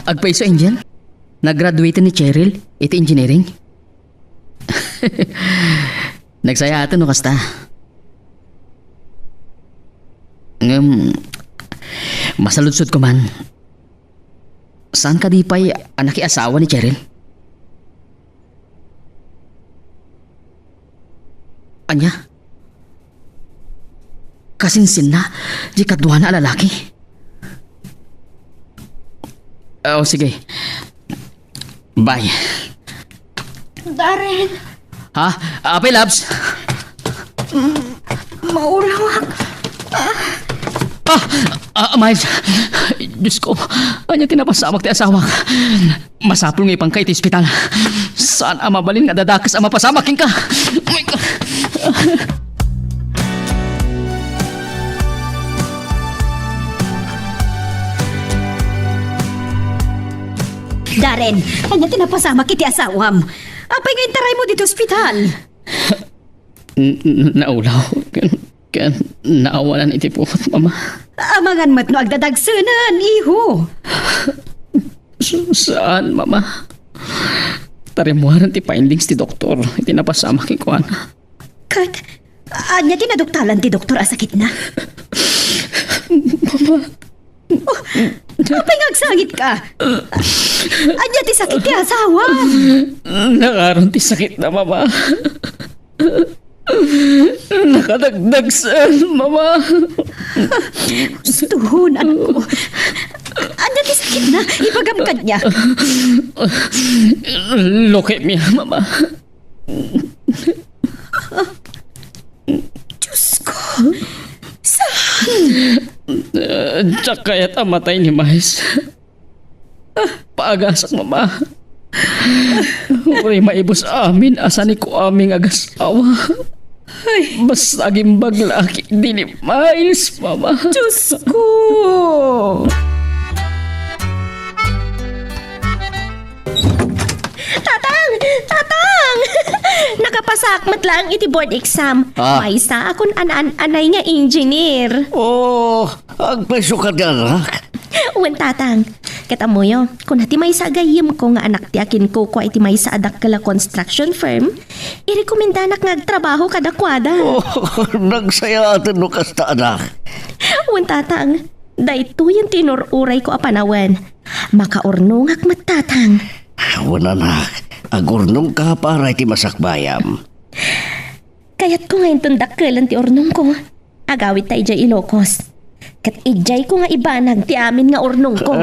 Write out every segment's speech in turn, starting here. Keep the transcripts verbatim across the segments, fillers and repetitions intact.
Agpayso, Angel? Nagraduate ni Cheryl iti engineering? Nagsayaaten no kasta. Ngem, masaludsodko man. Saan kadi pay a nakiasawa ni Cheryl? Ania? Kasinsinna di kaduana a lalaki? Oh, sige. Bye. Darren. Ha? Apay, Labs? Maulawak. Ah, ah, Miles. Diyos ko, ania ti napasamak ti asawak? Masapul nga ipanka iti ospital. Saan a mabalin nga dadakes a mapasamak kenka? Darren, ania ti napasamak iti asawam? Apay nga intaraymo ditoy ospital? N-, n-, naulaw. Ken, ken naawanan iti puot, Mama. Amangan met no agdadagsenen, iho. S-, saan, Mama. Tarimmuaren ti findings ti doktor iti napasamak kenkuana. Ket, ania ti naduktalan ti doktor a sakitna? Mama. Oh, apay nga agsangitka? Ania ti sakit ti asawa? Nakaron ti sakitna, Mama. Nakadagdagsen, Mama. Husto, anakko. Ania ti sakitna? Ibagam kaniak. Leukemia, Mama. Diyos ko. Saan? Eh, diak kayat a matay ni Miles. Paagasak, Mama. Uray maibus amin a sanikuami nga agasawa. Ay. Basta agimbag la ketdi ni Miles, Mama. Diyos ko! Tatang! Tatang! Nakapasaak met laeng iti board exam. Ah. Maysaakon an-an-anay nga engineer. Oh, agpayso kadi, anak. Wen, Tatang. Ket ammoyo, kuna ti maysa a gayyemko nga anak ti akinkukua iti maysa a dakkel a construction firm, irekomendanak nga agtrabaho kadakuada. Oh, nagsayaaten no kasta, anak. Wen, Tatang. Daytoyen ti inur-urayko a panawen. Makaurnongak met, Tatang. Wen, anak, agurnongka para iti masakbayam. Kayatko nga inton dakkelen ti urnongko, agawidta idiay Ilocos. Ket idiayko nga ibanag ti amin nga urnongko.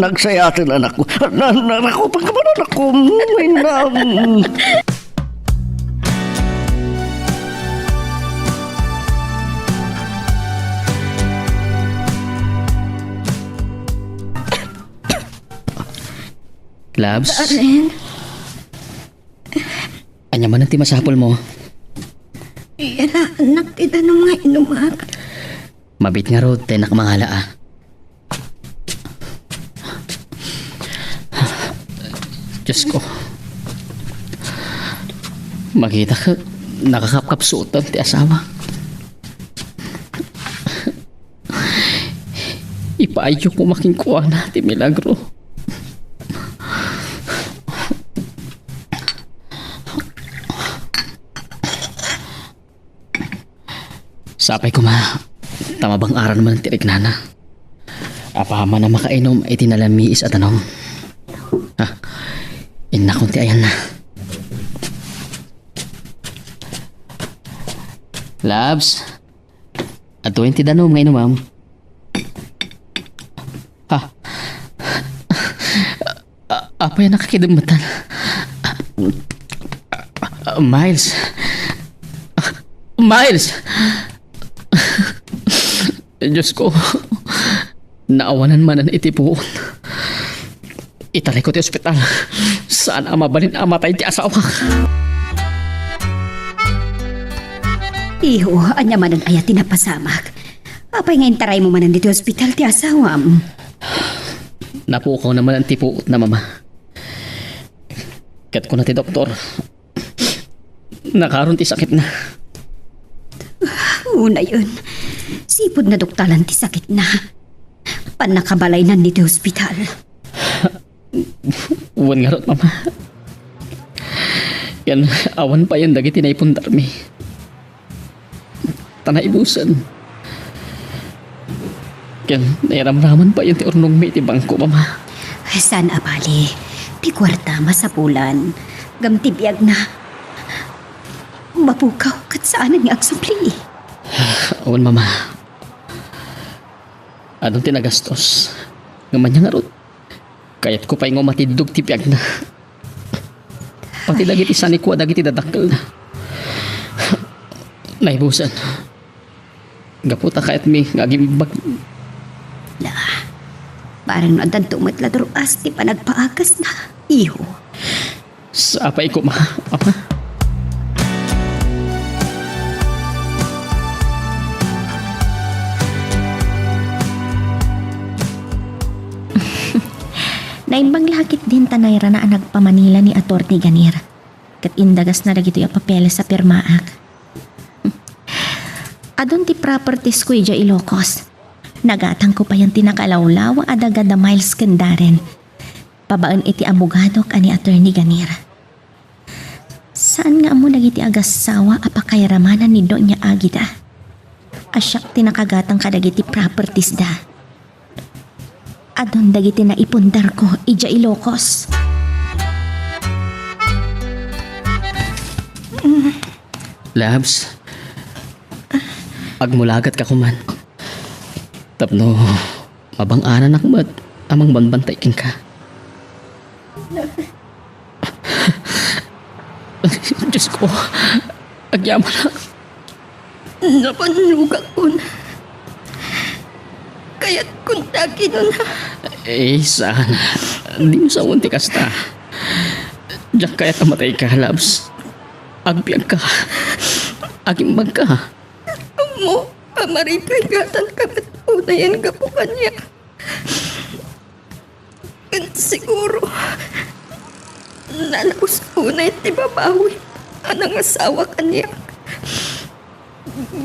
Nagsayaaten, anakko. Na-, narakupanka man, anakko. Ay, na- Labs? Darren? Ania manen ti masapulmo? Iyalaanak ti danum nga inumak. Mabiit ngarud ta innak mangala, a. Diyos ko. Makitak, nakakapkapsutan ti asawa. Ipaayyo koma kenkuana ti milagro. Sapay koma, ta mabang-aran man ti riknana. Apaman a makainom iti nalamiis a danum. Ha? Innakon ti ayanna. Labs, adtoyen ti danum nga inumam. Ha? A-, apay a nakakidemmetan? Miles. Miles! Diyos ko, naawanan manen iti puon. Itarayko ti ospital. Saan a mabalin a matay ti asawak. Iho, ania manen aya ti napasamak? Apay nga intaraymo manen ditoy ospital ti asawam? Napukawna manen ti puotna, Mama. Ket kuna ti doktor, nakaron ti sakitna. Unayen, sipud naduktalan ti sakitna. Pannakabalaynan ditoy ospital. Wen ngarud, Mama. Ken awan payen dagiti naipundarmi. Ta naibusen. Ken nairamraman payen ti urnongmi iti bangko, Mama. Saan a bali. Ti kuarta, masapulan. Ngem ti biagna, mapukaw ket saanen nga agsubli. Wen, Mama. Adun ti nagastos. Ngem ania ngarud? Kayatko pay nga umatiddog ti biagna. Pati dagiti sanikua dagiti dadakkelna. Naibusen. Gapu ta kayatmi nga agimbag. La, barang no addanto met la dur-as ti panagpaakasna, iho. Sapay koma, Ama. Naimbag la ketdin ta nairana a nagpamanila ni Attorney Ganier. Ket indagasna dagitoy a papeles a pirmaak. Adun ti properties ko idiay Ilocos. Nagatangko payen ti nakalawlawa a daga da Miles ken Darren. Babaen iti abogadok a ni Attorney Ganier. Saan nga ammo dagiti agassawa a pakairamanan ni Doña Agida. A siak ti nakagatang kadagiti properties da. Adun dagiti naipundarko idiay Ilocos. Labs, agmulagat ka koman. Tapno mabang-ananak met a mangbanbantay kenka. Diyos ko, agyamanak. Napannugakon. Kayatkon ta kinuna. Eh, saan? Dimo sawen ti kasta. Diak kayat a matayka, Labs. Agbiagka. Agimbagka. Ammo, pamaripigatan ka met unayen gapu kaniak. Ket siguro, nalaus unay ti babawi a nangasawa kaniak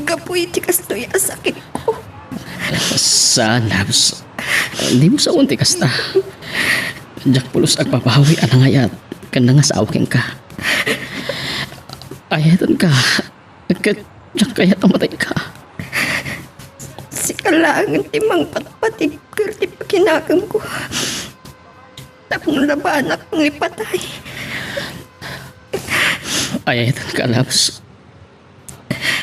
gapu iti kastoy a sakitko. Saan, Labs. Dimo sawen ti kasta. Diak pulos agbabawi a nangayat ken nangasawa kenka. Ayatenka. Ket diak kayat a matayka. Sika laengen ti mangpatpatigker ti pakinakemko tapno labanak nga ipatay. Ayatenka, Labs.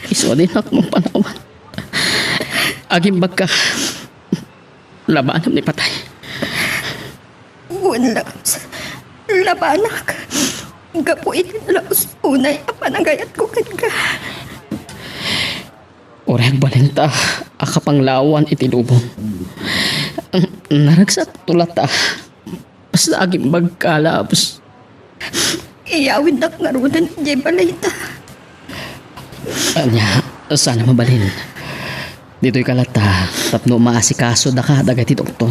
Isu a dinak mapanawan. Agimbagka. Labanam ni patay. Wen, Labs, labanak. Gapu iti nalaus unay a panagayatko kenka. Uray agbalin ta a kapanglawan iti lubong. Naragsak to latta. Basta agimbagka, Labs. Iyawidnak ngaruden idiay balayta. Ania, saan a mabalin. Ditoyka latta tapno maasikaso daka dagiti doktor.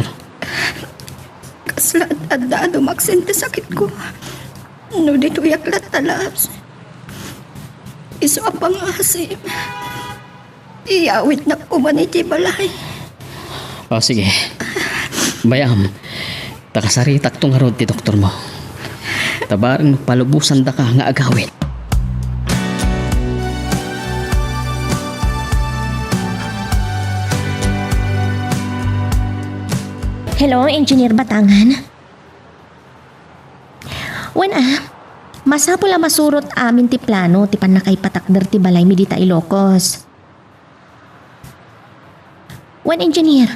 Kasla ad-adda a dumaksen ti sakitko. No ditoyak latta, Labs. Isu a pangasim. Iyawidnak koman iti balay. O, sige. Bay-am, ta kasaritakto ngarud ti doktormo. Ta bareng no palubosandaka nga agawid. Hello, Engineer Batangan? Wen a, masapul a masurot amin ti plano ti pannakaipatakder ti balaymi dita Ilocos. Wen, Engineer,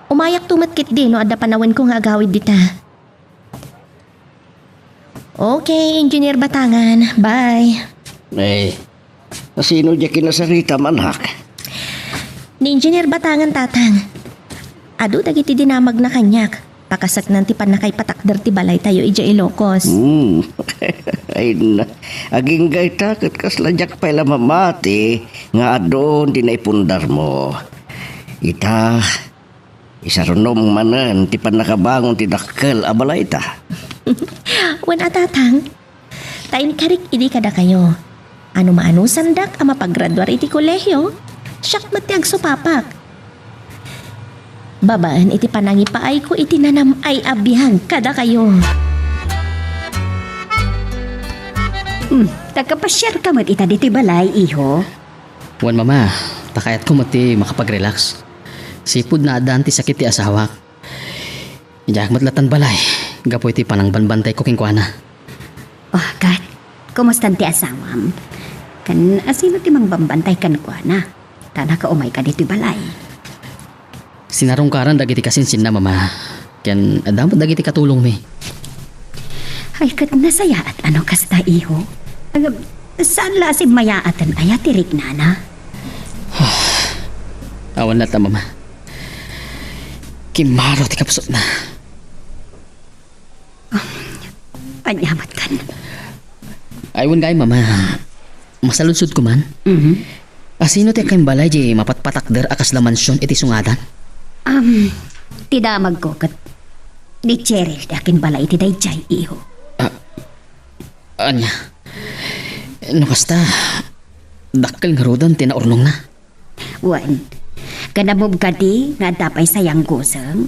umayakto met ketdi no adda panawenko nga agawid dita. Okay, Engineer Batangan. Bye. Eh, sino diay kinasaritam, anak? Ni Engineer Batangan, Tatang. Adu dagiti dinamagna kaniak. Pakasaknan ti pannakaipatakder ti balaytayo idiay Ilocos. Hmm. Ay na, agingga ita ket kasla diak pay la mamati nga adun ti naipundarmo. Ita, isarunom manen ti pannakabangon ti dakkel a balayta. Wen a, Tatang, ta inkarik idi kadakayo a no maanusandak a mapagraduar iti kolehio, siak met ti agsupapak. Babaen iti panangipaayko iti nanam-ay a biag kadakayo. Hmm, ta agpasiarka met ita ditoy balay, iho? Wen, Mama, ta kayatko met ti makapag-relax. Sipud naaddaan ti sakit ti asawak. Diak met latta balay gapu iti panangbanbantayko kenkuana. Oh, ket, kumustan ti asawam? Ken asino ti mangbambantay kenkuana? Ta nakaumayka ditoy balay. Sinarungkaran dagiti kasinsinna, Mama, ken adda met dagiti katulongmi. Ay, ket nasayaat a no kasta, iho. Agam, saan la a simmayaaten aya ti riknana? Awan latta, Mama. Kimmaro ti kapsutna. Ania met kan? Ay, wen gayam, Mama. Masaludsodko man. Mhm. Asino ti agka imbalay di mapatpatakder a kasla mansion iti sungatan? Am, ti damagko ket ni Cheryl ti agka imbalay iti daydiay, iho. Ah, ania? No kasta, dakkel ngaruden ti naurnongna. Wen, ken ammom kadi nga adda pay sayangguseng?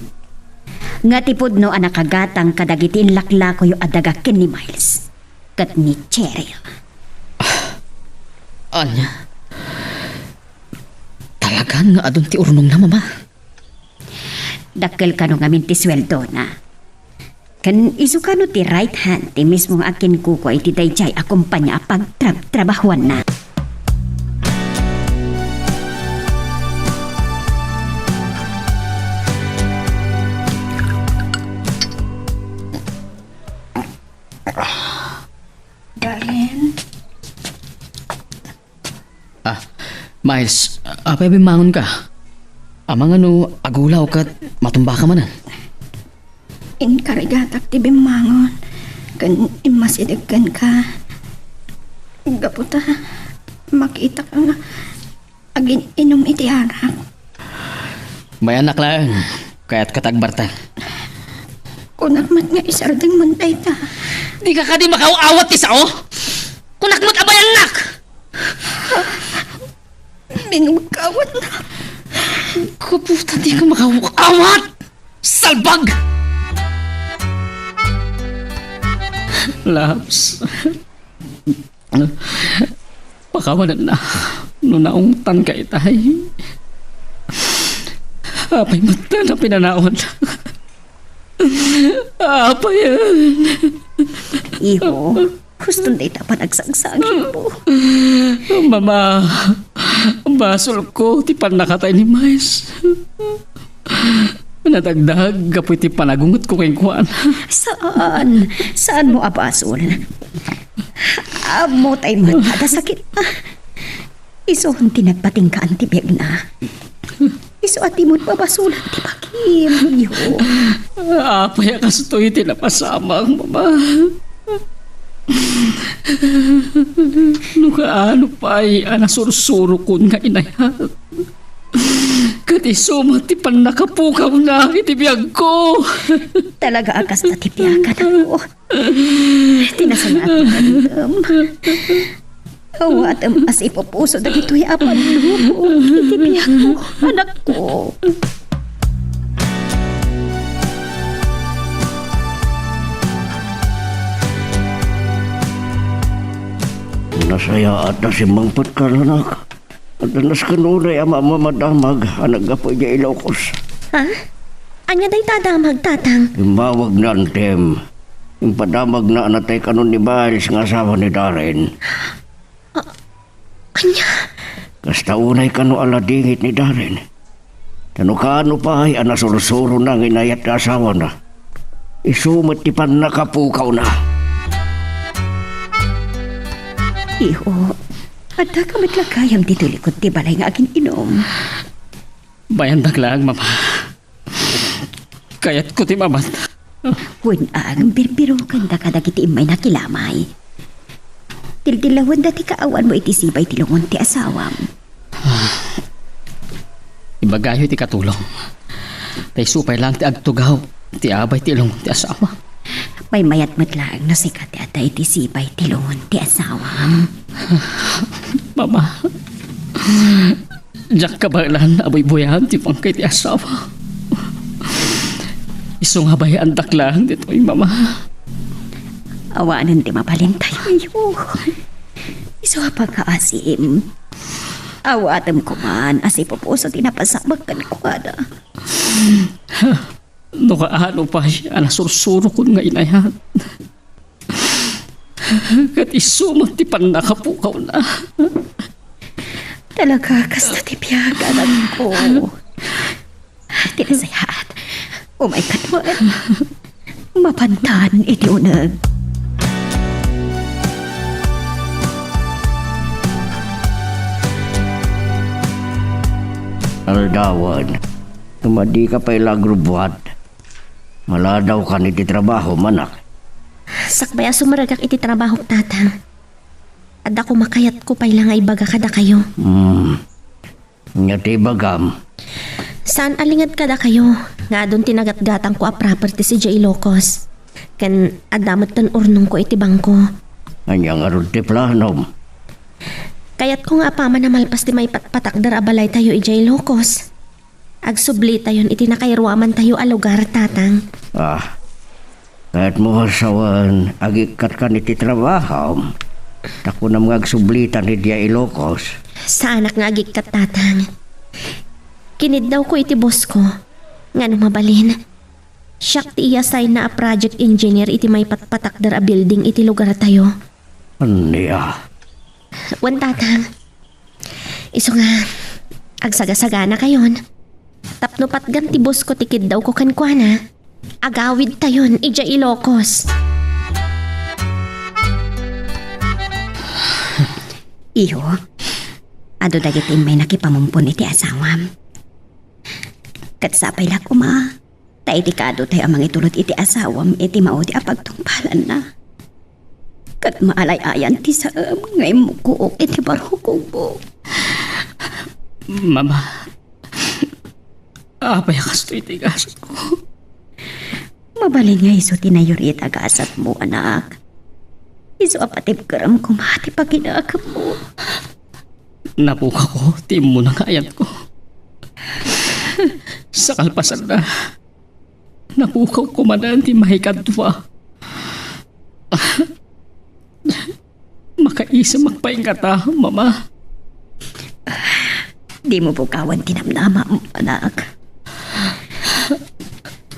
Nga ti pudno a nakagatang kadagiti inlaklakoyo a daga ken ni Miles ket ni Cheryl. Ania? Talagan nga adun ti urnongna, Mama? Dakkel kano ngamin ti sueldona. Ken isu kano ti right hand ti mismo nga agkinkukua iti daydiay a kompania a pagtrabtrabahuanna. Darren? Ah, Miles, apay a bimmangonka? Amangan no agulaw ket matumbaka manen? Inkargatak ti bimmangon ken immasideg kenka. Gapu ta makitak nga agin-inum iti arak. Mayannak laeng, kayatka ti agbartek. Kunak met nga isardengmo dayta. Dika kadi makaaw-awat ti sao? Kunak met a mayannak! Binugkawat na. Kaputa, dika makaaw-awat! Salbag! Labs. Pakawanennak no naungtanka itay. Apay met a pinanawan? Apayen? Iho, huston dayta a panagsagsagitmo. Mama, basolko ti pannakatay ni Miles. Nadagdag gapu iti panagungetko kenkuana. Saan? Saanmo a basol? Ammotay met a sakit. Isu ti nagpatinggaan ti biagna. Isu a dimon mabasolan ti bagim, Leo. Apay a kastoy ti napasamak, Mama? No kaano pay a nasursurokon nga inayat. Ket isu met ti pannakapukawna iti biagko. Talaga a kasta ti biag, anakko. Ti nasangaat nga item. Awatem a sipupuso dagitoy a pannubo iti biagmo, anakko. Nasayaat a simmangpetka, anak. Adda nasken unay a ma-, mamadamag a naggapu idiay Ilocos. Ha? Ania dayta a damag, Tatang? Immawagna, Antem. Impadamagna a natay kano ni Miles nga asawa ni Darren. A-, ania? Kasta unay kano a ladingit ni Darren. Ta no kaano pay a nasursurona nga inayat ti asawana, isu met ti pannakapukawna. Iho, addaka met la gayam ditoy likud ti balay nga agin-inum. Bayandak laeng, Mama. Kayatko ti mamat. Wen, agbirbirokanda kadagiti immay nakilamay. Tildilawenda ti kaawanmo iti sibay ti lungon ti asawam. Ibagayo iti katulong. Ta isu pay laeng ti agtugaw ti abay ti lungon ti asawa. Maymayat met laeng no sika ti adda iti sibay ti lungon ti asawam. Mama, diak kabaelan a buybuyaen ti pangkay ti asawa. Isu nga bayaandak laeng ditoy, Mama. Awanen ti mabalintayo, iyo. Isu a pangngaasim. Awatem koman a sipupuso ti napasamak kenkuana. No kaano pay a nasursurokon nga inayat, ket isu met ti pannakapukawna. Talaga, kasta ti biag, anakko. Ti nasayaat, umay kano, mapantan iti uneg. Aldawan, no madika pay la agrubbuat, maladawkan iti trabahom, anak. Sakbay a sumrekak iti trabahok, Tatang, adda koma kayatko pay la nga ibaga kadakayo. Hmm. Ania ti ibagam? Saan a linged kadakayo nga adun ti nagatgatangko a properties idiay Ilocos. Ken adda met ti urnongko iti bangko. Ania ngarud ti planom? Kayatko nga apaman a malpas ti maipatpatakder a balaytayo idiay Ilocos, agsublitayon iti nakairuamantayo a lugar, Tatang. Ah, kayatmo a sawen, agikkat kan iti trabahom, ta kunam nga agsublitan idiay Ilocos. Saanak nga agikkat, Tatang. Kiniddawko iti boss ko nga no mabalin, siak ti i-assign-na a project engineer iti maipatpatakder a building iti lugartayo. Ania? Wen, Tatang. Isu nga, agsagasaganakayon. Tapno patgan ti boss ko ti kiddawko kenkuana, agawidtayon idiay Ilocos. Iyo, adu dagiti immay nakipamumpon iti asawam. Ket sapay la koma, ta iti kadutay a mangitulod iti asawam iti maudi a pagtungpalanna. Ket maalay-ayan ti saem nga immukook iti barukongmo. Mama, apay a kastoy ti gasatko? Mabalin nga isu ti nayurit a gasatmo, anak. Isu a patibkerem koma ti pakinakemmo. Napukawko ti immuna nga ayatko. Sa kalpasanna, napukawko manen ti maikadua. Makaisemak pay ngata, Mama. Dimo pukawen ti namnamam, anak.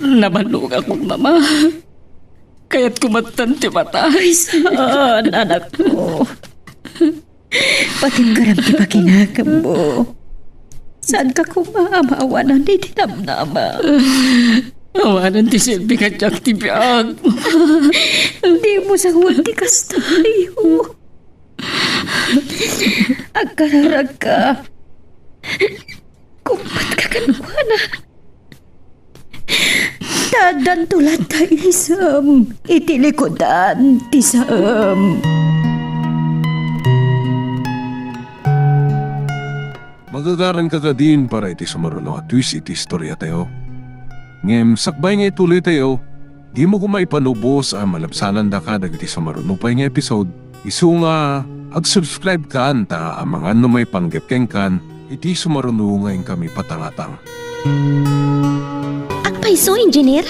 Nabannogakon, Mama. Kayatko metten ti matay. Saan, anakko. Patibkerem ti pakinakemmo. Saanka koma a maawanan iti namnama. Awanen ti silbi kaniak ti biag. Dimo sawen ti kasta, iyo. Agkararagka. Kumbatka kenkuana. Ta addanto latta isem iti likudan ti saem. Magagaranka kadin para iti sumaruno a twist iti istoriatayo. Ngem sakbay nga ituloytayo, dimo koma ipanubos a malabsanandaka dagiti sumaruno pay nga episode. Isu nga, ag-subscribe kan ta amangan no maipanggep kenkan iti sumaruno nga inkami patangatang. Agpayso, Engineer?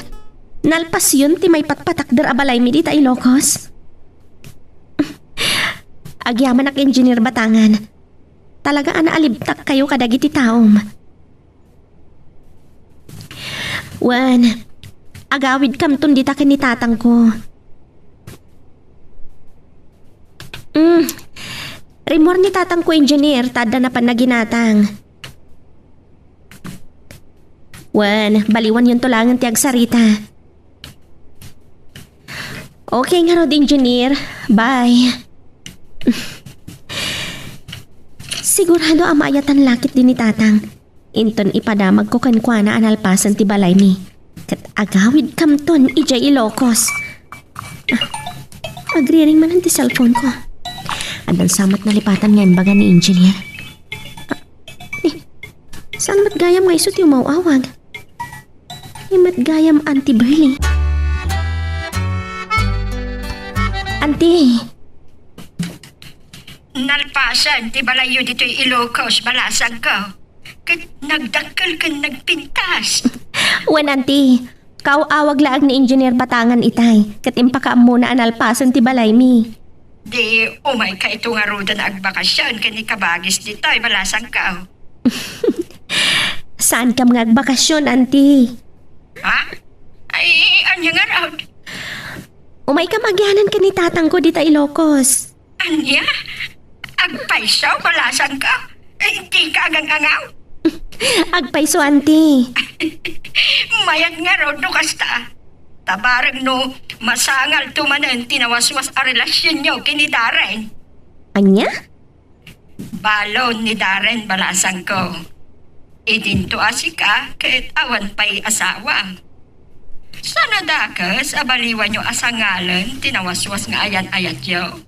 Nalpasyon ti maipatpatakder a balaymi dita Ilocos? Agyamanak, Engineer Batangan. Talaga a naalibtakkayo kadagiti taom. Wen, agawidkamton dita ken ni tatangko. Mm. Rimmuar ni tatangko, Engineer, ta adda napan naginatang. Wen, baliwanyonto laengen ti agsarita. Okay ngarud, Engineer. Bye. Sigurado a maayatan la ketdi ni tatang. Inton ipadamagko kenkuana a nalpasen ti balaymi, ket agawidkamton idiay Ilocos. Ah, agriring manen ti cellphone ko. Addan sa met nalipatan nga imbaga ni Engineer. Ah, eh, saan met gayam nga isu ti umaw-awag? Imet gayam, Auntie Berly. Auntie! Nalpasen ti balayyo ditoy Ilocos, balasangko. Ket nagdakkel ken nagpintas. Wen, Auntie, Kaaw-awag laeng ni Engineer Batangan itay, ket impakaammona a nalpasen ti balaymi. Di umayka ito ngaruden a agbakasyon ken ikabagis ditoy, balasangko. Saankam nga agbakasyon, Auntie. Ha? Ay, ania ngarud? Umaykam agyanan ken ni tatangko dita Ilocos. Ania? Agpayso, balasangko? Eh, dika agang-angaw? Agpayso, Auntie. Mayat ngarud no kasta. Ta bareng no masangalto manen ti nawaswas a relasionyo ken ni Darren. Ania? Balon ni Darren, balasangko. Idinto a sika ket awan pay asawa. Saan a dakes a baliwanyo a sangalen ti nawaswas nga ayan-ayatyo.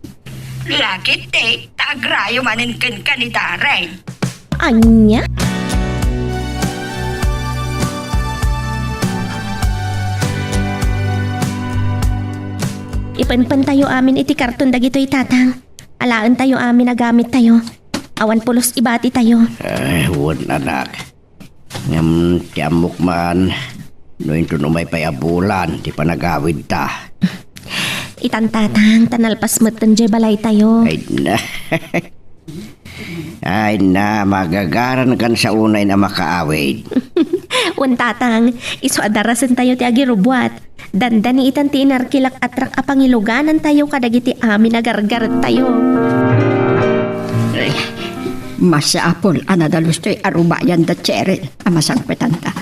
Lakit ti ta agrayo manen kenka ni Darren. Ania? Ipenpentayo amin iti karton dagitoy, Tatang. Alaentayo amin a gamittayo. Awan pulos ibatitayo. Ay, wen, anak. Ngem ti ammok man, no inton umay pay a bulan ti panagawidta. Itan, Tatang, ta nalpas metten jay balaytayo. Ay na. Ay na, magagaran kan sa unayen a makaawid. Wen, Tatang, isu a darasentayo ti agirubuat. Dandani itan ti inarkilak a trak a pangiluganantayo kadagiti amin a gargarettayo. Masapul a nadalustoy a rubayan da Cheryl a masangpetanta.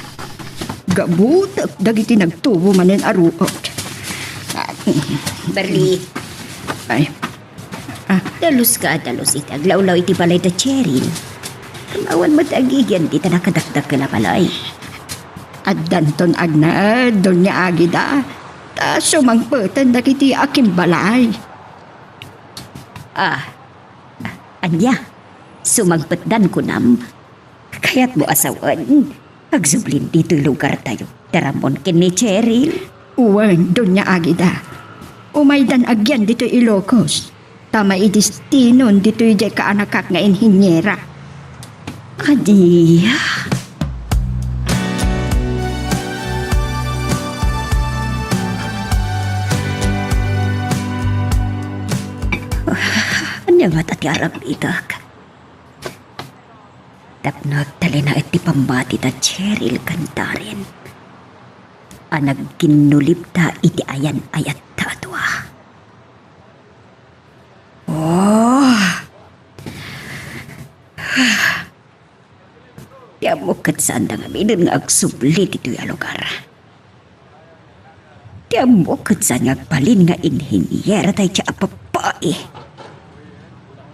Gabutek dagiti nagtubo manen a ruot. Berli. Ay. Ah. Daluska a dalus iti aglawlaw iti balay da Cheryl. Ngem awan met agigian dita nakadakdakkel a balay. Addanton agna, Doña Agida, ta sumangpeten dagiti akimbalay. Ah, ania? Sumangpetdan kunam? Kayatmo a sawen, agsublin ditoy lugartayo, Ramon ken ni Cheryl? Wen, Doña Agida. Umaydan agyan ditoy Ilocos. Ta maidestinon ditoy diay kaanakak nga inhiniera. Ania? Ania ngata ti aramidek? Tapno agtalinaed ti pammati da Cheryl ken Darren a nagginnulipda iti ayan-ayatta a dua. Oh! Ti ammok ket saanda ngaminen nga agsubli ditoy a lugar. Ti ammok ket saan nga agbalin nga inhiniera dayta a babai.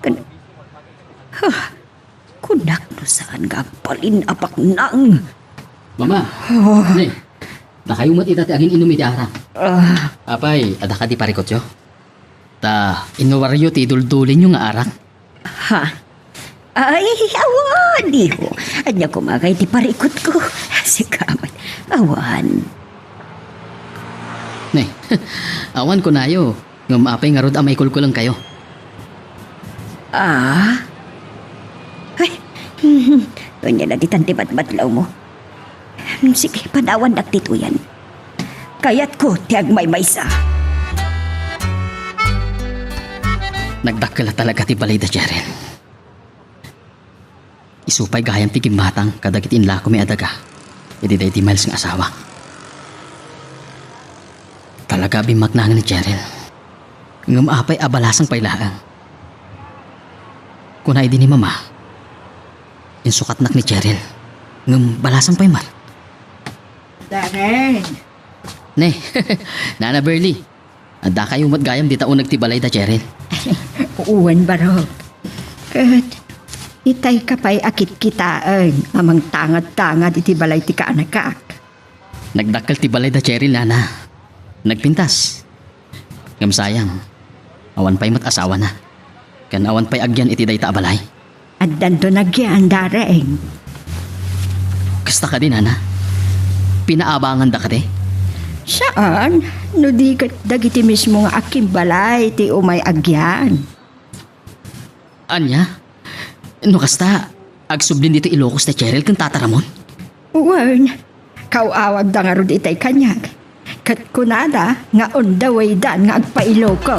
Kun-, huh, kunak no saan nga agbalin a baknang. Mama, oh. Ne, dakayo met ita ti agin-inum iti arak. Ah. Apay, adda kadi parikutyo? Ta inuaryo ti duldulinyo nga arak. Ha? Ay, awan, iho. Ania koma ngay ti parikutko? Sika met. Awan. Ne, awan kunayo. Ngem apay ngarud a maikulkulengkayo? Ah? Ay, ania la ditan ti badbadlawmo? Sige, padawandak ditoyen. Kayatko ti agmaymaysa. Nagdakkel a talaga ti balay da Cheryl. Isu pay gayam ti gimmatang kadagiti inlakomi a daga iti daydi Miles nga asawa. Talaga a bimmaknangen ni Cheryl. Ngem apay a balasang pay laeng? Kuna idi ni Mama, insukatnak ni Cheryl. Ngem balasang pay man? Darren. Ne, Nana Berly, addakayo met gayam dita uneg ti balay da Cheryl. Wen, barok. Ket itayka pay a kitkitaen a mangtangad-tangad iti balay ti kaanakak. Nagdakkel ti balay da Cheryl, Nana. Nagpintas. Ngem sayang, awan pay met asawana. Ken awan pay agyan iti dayta a balay. Addanto nagyan, Darren. Kasta kadi, Nana? Pinaabanganda kadi? Saan, no di ket dagiti mismo nga akimbalay ti umay agyan. Ania? No kasta, agsublin ditoy Ilocos da Cheryl ken Tata Ramon? Wen, Kaaw-awagda ngarud itay kaniak. Ket kunada nga on the way dan nga agpailoko.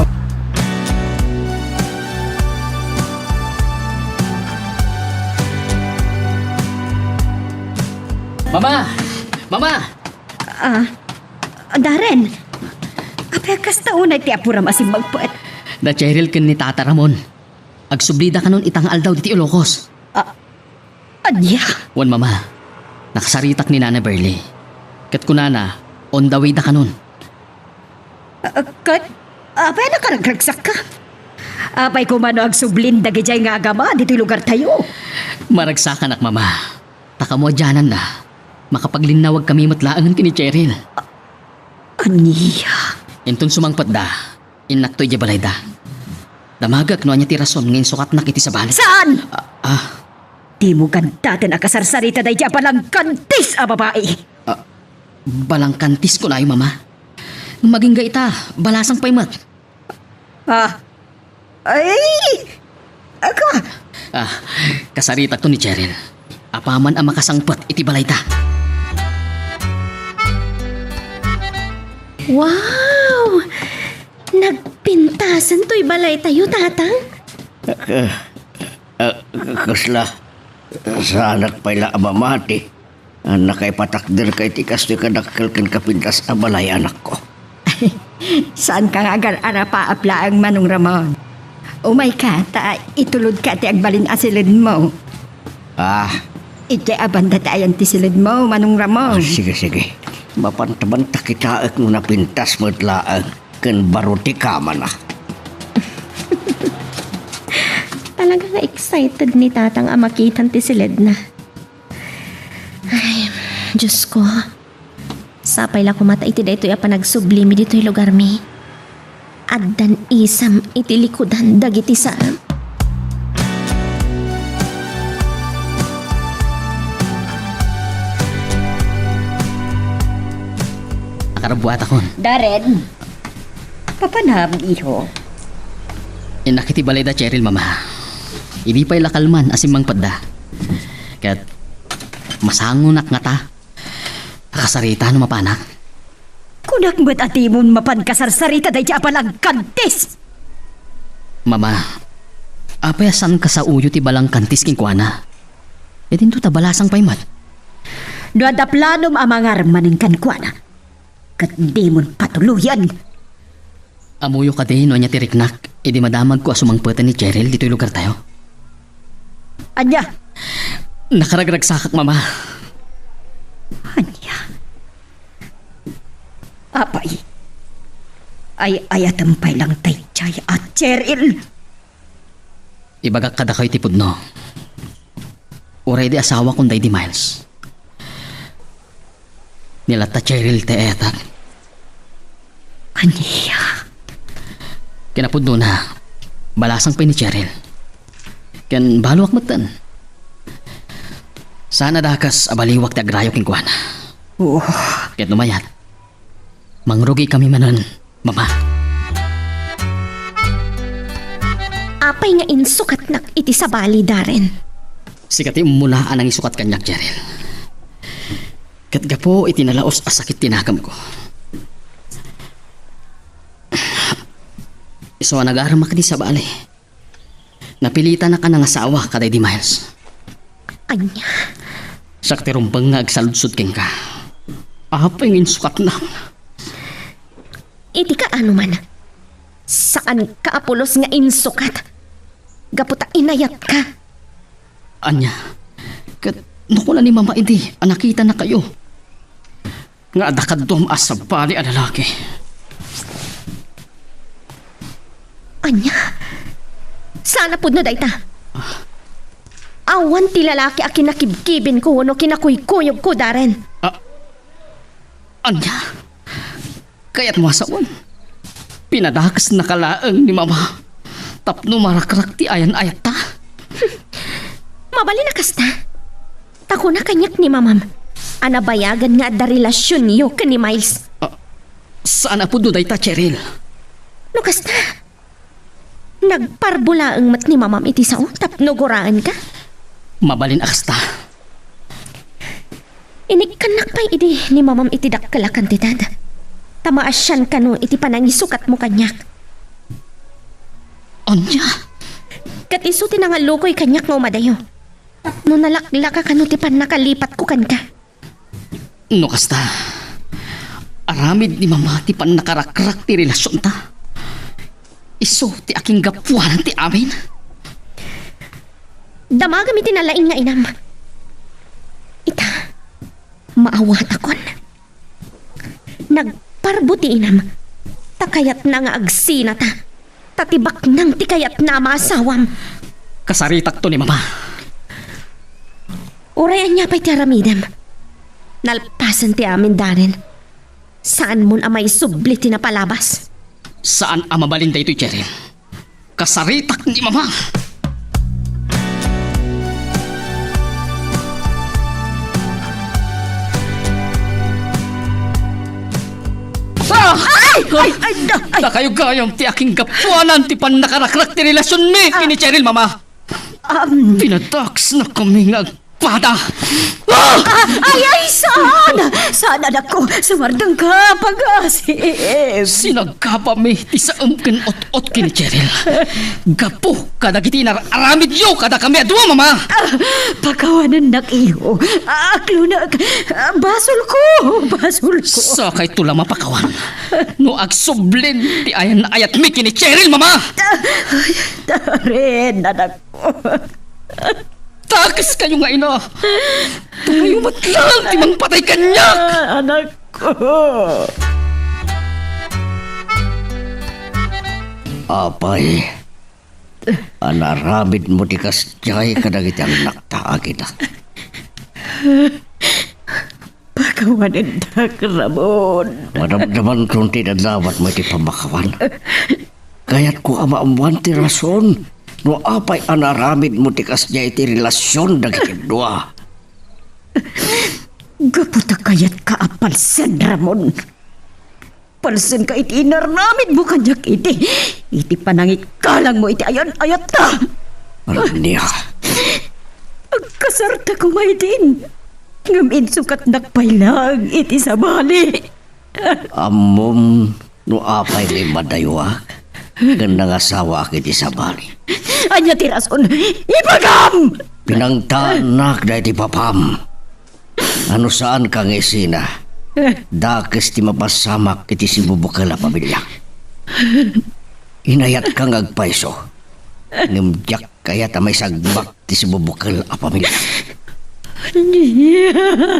Mama! Mama! Ah, Darren, apay a kasta unay ti apuram a simmagpet? Da Cheryl ken ni Tata Ramon. Agsublida kanon ita nga aldaw ditoy Ilocos. Ah, ania? Wen, Mama. Nakasaritak ni Nana Berly. Ket kunana, on the way da kanon. Ah, ket, apay a nakaragragsakka? Apay koma no agsublin dagidiay nga agama ditoy lugartayo? Maragsakanak, Mama. Ta kamo a diananda, makapaglinnawagkami met laengen ken ni Cheryl. Ania? Inton sumangpetda, innakto idiay balayda. Damagek no ania ti rason nga insukatnak iti sabali. Saan? Ah, ah. Dimo gandaten a kasarsarita daydi a balangkantis a babai. Ah, balangkantis kunayo, Mama? Ngem agingga ita, balasang pay met. Ah. Ay! Aka! Ah, kasaritakto ni Cheryl. Apaman a makasangpet iti balayda. Wow! Nagpintasan toy balaytayo, Tatang? Ah, ah, kasla, saanak pay la a mamati. Ah, nakaipatakderka iti kastoy kadakkel ken kapintas a balay, anakko. Saanka nga agar-arapaap laeng, Manong Ramon. Umayka, ta itulodka ti agbalin a siledmo. Ah. Idiay a banda ti ayan ti siledmo, Manong Ramon. Ah, sige, sige. Mabanta-banta kitaek no napintas met laeng ken baro ti kamana. Talaga nga excited ni Tatang a makitan ti siledna. Ay, Diyos ko. Sapay la koma ta iti daytoy a panagsublimi ditoy lugarmi, addan isam iti likudan dagiti saem. Akarabbuatakon. Darren, papanam, iho? Innak iti balay da Cheryl, Mama. Idi pay la kalman a simmangpetda. Ket masangonak ngata a kasarita no mapanak. Kunak met a dimon mapan kasarsarita daydi a balangkantis! Mama, apay a saan kasauyo ti balangkantis kenkuana? Idinto ta balasang pay met. No adda planom a mangar manen kenkuana, ket dimon patuloyen. Ammoyo kadi no ania ti riknak idi madamagko a sumangpeten ni Cheryl ditoy lugartayo? Ania? Nakaragragsakak, Mama. Ania? Apay, ay-ayatem pay lang daydiay a Cheryl? Ibagak kadakayo ti pudno. Uray di asawakon daydi Miles, ni latta Cheryl ti ayatek. Ania? Kinapudnona, balasang pay ni Cheryl. Ken baloak metten. Saan a dakes a baliwak ti agrayo kenkuana. Oh. Ket no mayat, mangrugikami manen. Mama. Apay nga insukatnak iti sabali, Darren? Sika ti umuna a nangisukat kaniak, Cheryl. Ket gapu iti nalaus a sakit ti nakemko, isu a nagaremak iti sabali. Napilitanak a nangasawa kadaydi Miles. Ania? Siak ti rumbeng nga agsaludsod kenka. Apay nga insukatnak? Iti kaano man, saanka a pulos nga insukat gapu ta inayatka. Ania? Ket no kuna ni Mama idi a nakitanakayo nga adda kaduam a sabali a lalaki. Ania? Saan a pudno dayta? Awan ti lalaki a kinakibkibinko wenno kinakuykuyogko, Darren. Ah, ania? Kayatmo a sawen, pinadakesnaka laeng ni Mama tapno marakrak ti ayan-ayatta. Mabalin a kasta. Ta kuna kaniak ni Mamam a nabayagan nga adda relasionyo ken ni Miles. Ah, saan a pudno dayta, Cheryl. No kasta, nagparbo laeng met ni Mamam iti sao tapno guraenka? Mabalin a kasta. Inikkannak pay idi ni mamam iti dakkel a kantidad. Ta maasian kano iti panangisukatmo kaniak. Ania? Ket isu ti nangallukoy kaniak nga umadayo. Tapno nalaklaka kano ti pannakalipatko kenka. No kasta, aramid ni Mama ti pannakarakrak ti relasionta. Isu ti akinggapuanan ti amin. Damagam iti nalaing nga inam. Ita, maawatakon. Nagparbo ti inam, ta kayatna nga agsinata, ta ti baknang ti kayatna a maasawam. Kasaritakto ni Mama. Uray ania pay ti aramidem, nalpasen ti amin danin. Saanmon a maisubli ti napalabas. Saan a mabalin daytoy, Cheryl. Kasaritak ni Mama. Ah! Ay! Ay! Ay! Ay! Dakayo gayam ti akinggapuanan ti pannakarakrak ti relasionmi ken ni Cheryl, Mama. Um, Pinataksnak kami nga agpada. Ah! Ah, ay, ay, saan? Saan, anakko? Sumardengka, pag-asip. Sinagkapami ti saem ken ot-ot ken ni Cheryl. Gapu kadagiti inar-aramidyo kadakami a dua, Mama. Ah, pakawanennak, iho. Ah, aklonek. Ah, basolko, basolko. Sakayto la mapakawan. No agsublin ti ayan-ayatmi ken ni Cheryl, Mama. Ah, ay, tarin, anak. Takeskayo nga ina! Dakayo met laeng ti mangpatay kaniak! Ah, anakko! Apay, anaramidmo ti kasdiay kadagiti annakta, Agida. Pakawanendak, Ramon. Madamdamanton ti dadawatmo iti pamakawan. Kayatko a maammoan ti rason no apay a naaramidmo ti kasdiay iti relasion dagiti dua. Gapu ta kayatka a palsen, Ramon. Palsenka iti inaramidmo kaniak iti, iti panangikalangmo iti ayan-ayatta. Ania? Agkasarta koma idin. Ngem insukatnak pay laeng iti sabali. Ammom no apay nga immadayoak ken nangasawaak iti sabali. Ania ti rason? Ibagam! Pinangtaannak daydi papam. A no saanka nga isina, dakes ti mapasamak iti sibubukel a pamiliak. Inayatka nga agpayso, ngem diak kayat a maisagbak ti sibubukel a pamiliak.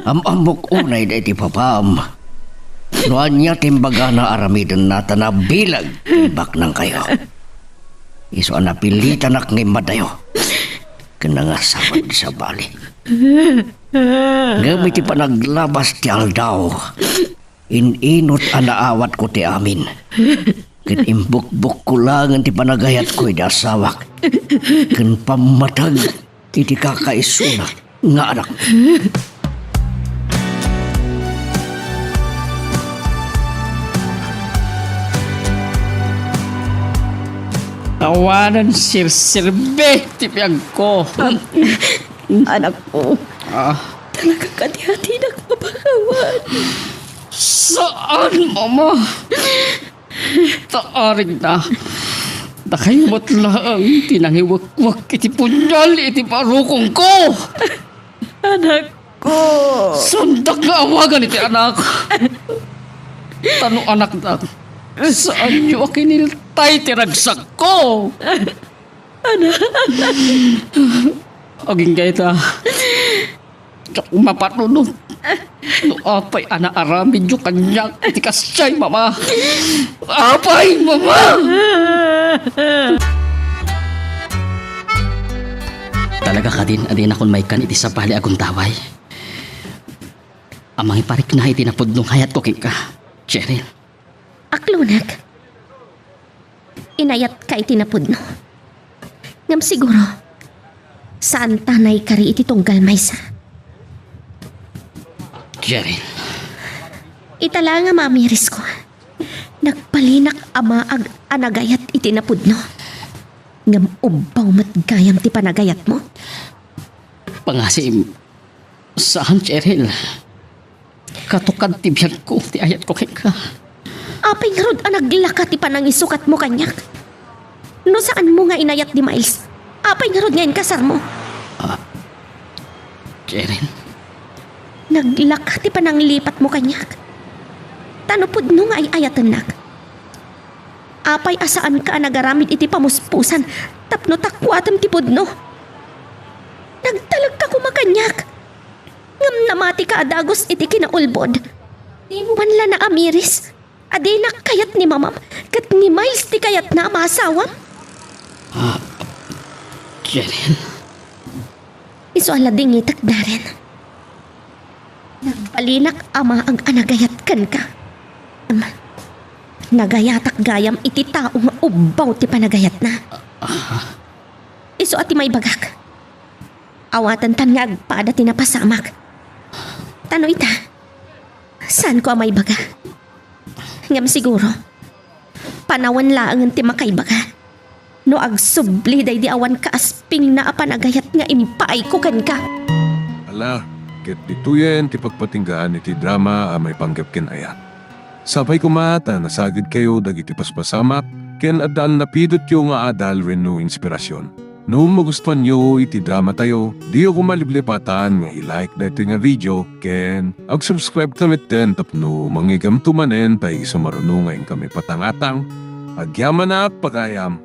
Am-ammok unay daydi papam no ania ti imbagana aramidenna ta nabileg ti baknangkayo. Isu a napilitanak nga immadayo ken nangasawa iti sabali. Ngem iti panaglabas ti aldaw, in-inot a naawatko ti amin, ket imbukbukko laengen ti panagayatko iti asawak ken pammateg iti kakaisuna nga anak. Awanen serserbi ti biagko. Anakko, ah, talaga kadi a dinak mapakawan? Saan, Mama. Ta arigna, dakayo met laeng ti nangiwekwek iti punyal iti barukongko. Anakko. Saandak nga awagan iti anak. Ta no anakdak, saanyo a kiniltay ti ragsakko. Anak. Agingga ita, diak mapanunot no apay a naaramidyo kaniak iti kasdiay, Mama. Apay, Mama! Talaga kadin a dinakon maikkan iti sabali a gundaway a mangiparikna iti napudno nga ayatko kenka, Cheryl. Aklonek, inayatka iti napudno. Ngem siguro, saanta naikari iti tunggal maysa. Cheryl. Ita la nga mamirisko. Nagbalinak a maag a nagayat iti napudno. Ngem ubbaw met gayam ti panagayatmo. Pangasim, saan, Cheryl. Katukad ti biagko ti ayatko kenka. Apay ngarud a naglaka ti panangisukatmo kaniak? No saanmo nga inayat ni Miles, apay ngarud nga inkasarmo? Ah, Cheryl. Naglaka ti pananglipatmo kaniak. Ta no pudno nga ay-ayatennak, apay a saanka a nagaramid iti pamuspusan tapno takuatem ti pudno? Nagtalekka koma kaniak. Ngem namatika a dagus iti kinaulbod. Dimo man la naamiris a dinak kayat ni mamam ket ni Miles ti kayatna a maasawam? Ah, Cheryl. Isu a ladingitek, Darren. Nagbalinak a maag a nagayat kenka. Ngem nagayatak gayam iti tao nga ubbaw ti panagayatna. Isu a ti maibagak. Awatentan nga agpada ti napasamak. Ta no ita, saanko a maibaga. Ngem siguro, panawen laengen ti makaibaga no agsubli daydi awan kaaspingna a panagayat nga impaayko kenka. Ala, ket ditoyen ti pagpatinggaan iti drama a maipanggep ken ayat. Sapay koma ta nasagidkayo dagiti paspasamak ken adda a napidotyo nga adal wenno inspirasyon. No magustuanyo iti dramatayo, diyo koma liplipatan nga i-like daytoy nga video ken ag-subscribe ta metten tapno mangigamto manen ta isu maruno nga inkami patangatang. Agyamanak, pagayam!